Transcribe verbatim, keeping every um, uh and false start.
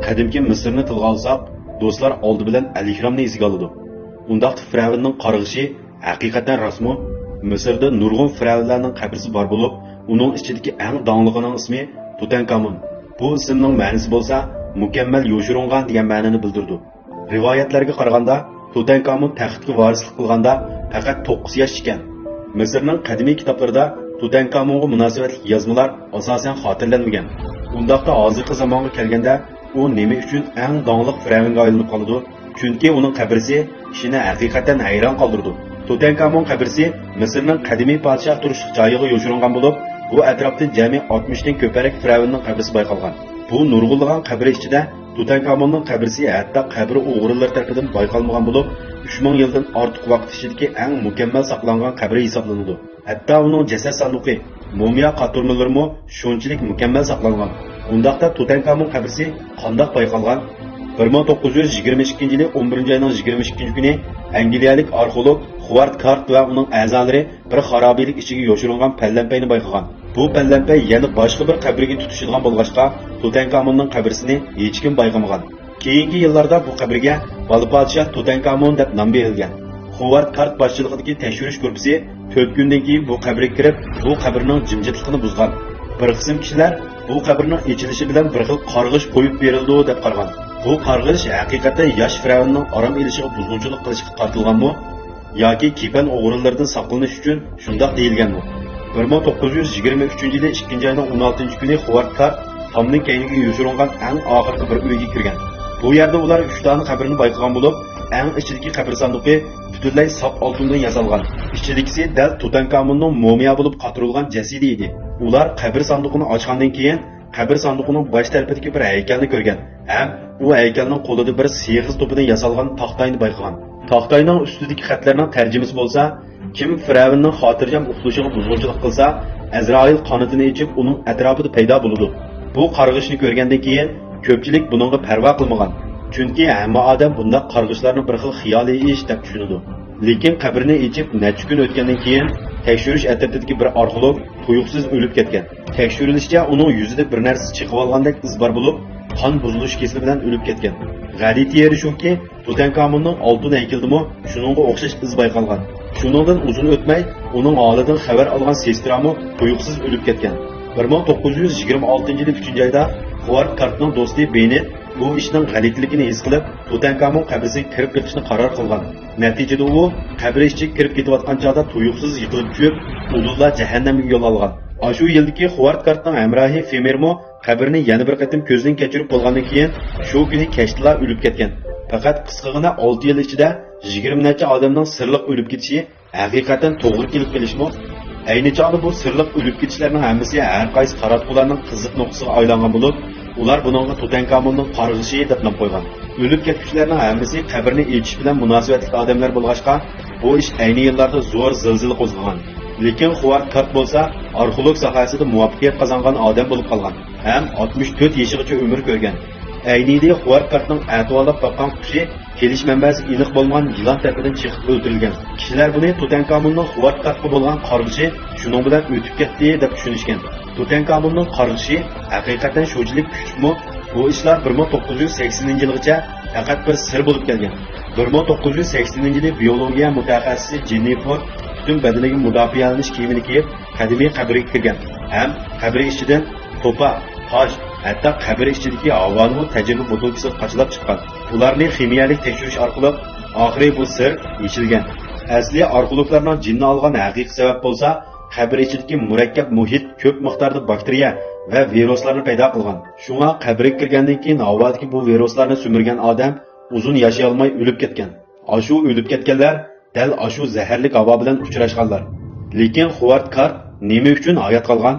قەدىمكى مىسىرنى تىلغا ئالساق، دوستلار ئالدى بىلەن ئەلىھرامنى ئېسىگە ئالىدۇ. ئۇنداقتا فىرئەۋننىڭ قارغىشى ھەقىقەتەن راستمۇ؟ مىسىردا نۇرغۇن فىرئەۋنلەرنىڭ قەبرىسى بار بولۇپ، ئۇنىڭ ئىچىدىكى ئەڭ داڭلىقىنىڭ ئىسمى تۇتەنكامون. بۇ ئىسىمنىڭ مەنىسى بولسا مۇكەممەل يوشۇرۇنغان دېگەن مەنىنى بىلدۈرىدۇ. رىۋايەتلەرگە قارىغاندا، تۇتەنكامون تەختكە ۋارىسلىق قىلغاندا پەقەت توققۇز ياش ئىكەن. مىسىرنىڭ قەدىمىي كىتابلىرىدا تۇتەنكامونغا مۇناسىۋەتلىك يازمىلار ئاساسەن خاتىرىلەنمىگەن. ئۇنداقتا ھازىرقى زامانغا كەلگەندە، ئۇ نېمە ئۈچۈن ئەڭ داڭلىق فىرئەۋنگە ئايلىنىپ قالىدۇ؟ چۈنكى ئۇنىڭ قەبرىسى كىشىنى ھەقىقەتەن ھەيران قالدۇرىدۇ. تۇتەنكامون قەبرىسى مىسىرنىڭ قەدىمىي پادىشاھ تۇرۇشلۇق جايىغا يوشۇرۇنغان بولۇپ، بۇ ئەتراپتىن جەمئىي ئاتمىشتىن كۆپرەك فىرئەۋننىڭ قەبرىسى بايقالغان. بۇ نۇرغۇنلىغان قەبرە ئىچىدە تۇتەنكاموننىڭ قەبرىسى ھەتتا قەبرە ئوغرىلىرى تەرىپىدىن بايقالمىغان بولۇپ، ئۈچ مىڭ يىلدىن ئارتۇق ۋاقىت ئىچىدىكى ئەڭ مۇكەممەل ساقلانغان قەبرە ھېسابلىنىدۇ. ھەتتا ئۇنىڭ جەسەت ساندۇقى، مۇمىيا قاتۇرمىلىرىمۇ شۇنچىلىك مۇكەممەل ساقلانغان. ئۇنداقتا تۇتەنكامون قەبرىسى قانداق بايقالغان؟ بىر مىڭ توققۇز يۈز يىگىرمە ئىككىنچى يىلى ئون بىرىنچى ئاينىڭ يىگىرمە ئىككىنچى كۈنى ئەنگلىيەلىك ئارخېئولوگ خوۋارد كارت ۋە ئۇنىڭ ئەزالىرى بىر خارابىلىك ئىچىگە يوشۇرۇنغان پەللەمپەينى بايقىغان. بۇ پەللەمپەي يەنە باشقا بىر قەبرىگە تۇتىشىدىغان بولغاچقا، تۇتەنكاموننىڭ قەبرىسىنى ھېچكىم بايقىمىغان. كېيىنكى يىللاردا بۇ قەبرىگە بالا پادىشاھ تۇتەنكامون دەپ نام بېرىلگەن. خوۋارد كارت باشچىلىقىدىكى تەكشۈرۈش گۇرۇپپىسى تۆت كۈندىن كېيىن بۇ قەبرىگە كىرىپ، بۇ قەبرىنىڭ جىمجىتلىقىنى بۇزغان. بىر قىسىم كىشىلەر بۇ قەبرىنىڭ ئېچىلىشى بىلەن بىر خىل قارغىش قويۇپ بېرىلىدۇ دەپ قارىغان. بۇ قارغىش ھەقىقەتەن ياش فىرئەۋننىڭ ئارام ئېلىشىغا بۇزغۇنچىلىق قىلىشقا قارىتىلغانمۇ؟ ياكى كېپەن ئوغرىلىرىدىن ساقلىنىش ئۈچۈن شۇنداق دېيىلگەنمۇ؟ بىر مىڭ توققۇز يۈز يىگىرمە ئۈچىنچى يىلى ئىككىنچى ئاينىڭ ئون ئالتىنچى كۈنى خوۋارد كارت تامنىڭ كەينىگە يوشۇرۇنغان ئەڭ ئاخىرقى بىر ئۆيگە كىرگەن. بۇ يەردە ئۇلار ئۈچ دانە قەبرىنى بايقىغان بولۇپ، ئەڭ ئىچىدىكى قەبرە ساندۇقى پۈتۈنلەي ساپ ئالتۇندىن ياسالغان. ئىچىدىكىسى دەل تۇتەنكاموننىڭ مۇمىيا بولۇپ قاتۇرۇلغان جەسىتى ئىدى. ئۇلار قەبرە ساندۇقىنى ئاچقاندىن كېيىن، قەبرە ساندۇقىنىڭ باش تەرىپىدىكى بىر ھەيكەلنى كۆرگەن ھەم ئۇ ھەيكەلنىڭ قولىدا بىر سېغىز توپىدىن ياسالغان تاختاينى بايقىغان. تاختاينىڭ ئۈستىدىكى خەتلەرنىڭ تەرجىمىسى بولسا، كىم فىرئەۋننىڭ خاتىرجەم ئۇخلىشىغا بۇزغۇنچىلىق قىلسا، ئەزرائىل قانىتىنى ئېچىپ، ئۇنىڭ ئەتراپىدا پەيدا بولىدۇ. بۇ قارغىشنى كۆرگەندىن كېيىن، كۆپچىلىك بۇنىڭغا پەرۋا قىلمىغان. چۈنكى ھەممە ئادەم بۇنداق قارغىشلارنى بىر خىل خىيالىي ئىش دەپ چۈشىنىدۇ. لېكىن قەبرىنى ئېچىپ نەچچە كۈن ئۆتكەندىن كېيىن، تەكشۈرۈش ئەترىتىدىكى بىر ئارخېئولوگ تۇيۇقسىز ئۆلۈپ كەتكەن. تەكشۈرۈلۈشىچە، ئۇنىڭ يۈزىدە بىر نەرسە چېقىۋالغاندەك ئىز بار بولۇپ، قان بۇزۇلۇش كېسىلى بىلەن ئۆلۈپ كەتكەن. غەلىتە يېرى شۇكى، تۇتەنكاموننىڭ ئالتۇن ھەيكىلىدىمۇ شۇنىڭغا ئوخشاش ئىز بايقالغان. شۇنىڭدىن ئۇزۇن ئۆتمەي، ئۇنىڭ ھالىدىن خەۋەر ئالغان سېسترامۇ تۇيۇقسىز ئۆلۈپ كەتكەن. بىر مىڭ توققۇز يۈز يىگىرمە ئالتىنچى يىلى ئۈچىنچى ئايدا خوۋارد كارتنىڭ دوستى بېننېت بۇ ئىشنىڭ غەلىتىلىكىنى ھېس قىلىپ، تۇتەنكامون قەبرىسىگە كىرىپ بېقىشنى قارار قىلغان. نەتىجىدە ئۇ قەبرە ئىچىگە كىرىپ كېتىۋاتقان چاغدا تۇيۇقسىز يىقىلىپ چۈشۈپ، ئۇدۇللا جەھەننەمگە يول ئالغان. ئاشۇ يىلدىكى خوۋارد كارتنىڭ ھەمراھى فېمېرمۇ قەبرىنى يەنە بىر قېتىم كۆزدىن كەچۈرۈپ بولغاندىن كېيىن، شۇ كۈنى كەچتىلا ئۆلۈپ كەتكەن. پەقەت قىسقىغىنە ئالتە يىل ئىچىدە يىگىرمە نەچچە ئادەمنىڭ سىرلىق ئۆلۈپ كېتىشى ھەقىقەتەن توغرا كېلىپ قېلىشمۇ؟ ئەينى چاغدا بۇ سىرلىق ئۆلۈپ كېتىشلەرنىڭ ھەممىسى ھەر قايسى تاراتقۇلارنىڭ قىزىق نۇقتىسىغا ئايلانغان بولۇپ، ئۇلار بۇنىڭغا تۇتەنكاموننىڭ قارغىشى دەپ نام قويغان. ئۆلۈپ كەتكۈچىلەرنىڭ ھەممىسى قەبرىنى ئېچىش بىلەن مۇناسىۋەتلىك ئادەملەر بولغاچقا، بۇ ئىش ئەينى يىللاردا زور زىلزىلە قوزغىغان. لېكىن خوۋارد كارت بولسا ئارخېئولوگ ساھەسىدە مۇۋەپپەقىيەت قازانغان ئادەم بولۇپ قالغان ھەم ئاتمىش تۆت يېشىغىچە ئۆمۈر كۆرگەن. ئەينىدە خوۋارد كارتنىڭ ئەتىۋارلاپ باققان قۇشى كېلىش مەنبەسى ئېنىق بولمىغان يىلان تەرىپىدىن چېقىپ ئۆلتۈرۈلگەن. كىشىلەر بۇنى تۇتەنكاموننىڭ خوۋارد كارتقا بولغان قارغىشى شۇنىڭ بىلەن ئۆتۈپ كەتتى دەپ چۈشىنىشكەن. تۇتەنكاموننىڭ قارغىشى ھەقىقەتەن شۇنچىلىك كۈچلۈكمۇ؟ بۇ ئىشلار بىر مىڭ توققۇز يۈز سەكسىنىنچى يىلغىچە پەقەت بىر سىر بولۇپ كەلگەن. بىر مىڭ توققۇز يۈز سەكسىنىنچى يىلى بىيولوگىيە مۇتەخەسسىسى جېننىفور پۈتۈن بەدىنىگە مۇداپىئەلىنىش كىيىمىنى كىيىپ، قەدىمىي قەبرىگە كىرگەن ھەم قەبرە ئىچىدىن توپا، تاش، ھەتتا قەبرە ئىچىدىكى ھاۋانىمۇ تەجرىبە بوتۇلكىسىغا قاچىلاپ چىققان. بۇلارنى خىمىيەلىك تەكشۈرۈش ئارقىلىق ئاخىرى بۇ سىر يېشىلگەن. ئەسلى ئارخېئولوگلارنىڭ جىننى ئالغان ھەقىقىي سەۋەب بولسا، قەبرە ئىچىدىكى مۇرەككەپ مۇھىت كۆپ مىقداردا باكتېرىيە ۋە ۋىرۇسلارنى پەيدا قىلغان. شۇڭا قەبرىگە كىرگەندىن كېيىن ھاۋادىكى بۇ ۋىرۇسلارنى سۈمۈرگەن ئادەم ئۇزۇن ياشىيالماي ئۆلۈپ كەتكەن. ئاشۇ ئۆلۈپ كەتكەنلەر دەل ئاشۇ زەھەرلىك ھاۋا بىلەن ئۇچراشقانلار. لېكىن خوۋارد كارت نېمە ئۈچۈن ھايات قالغان؟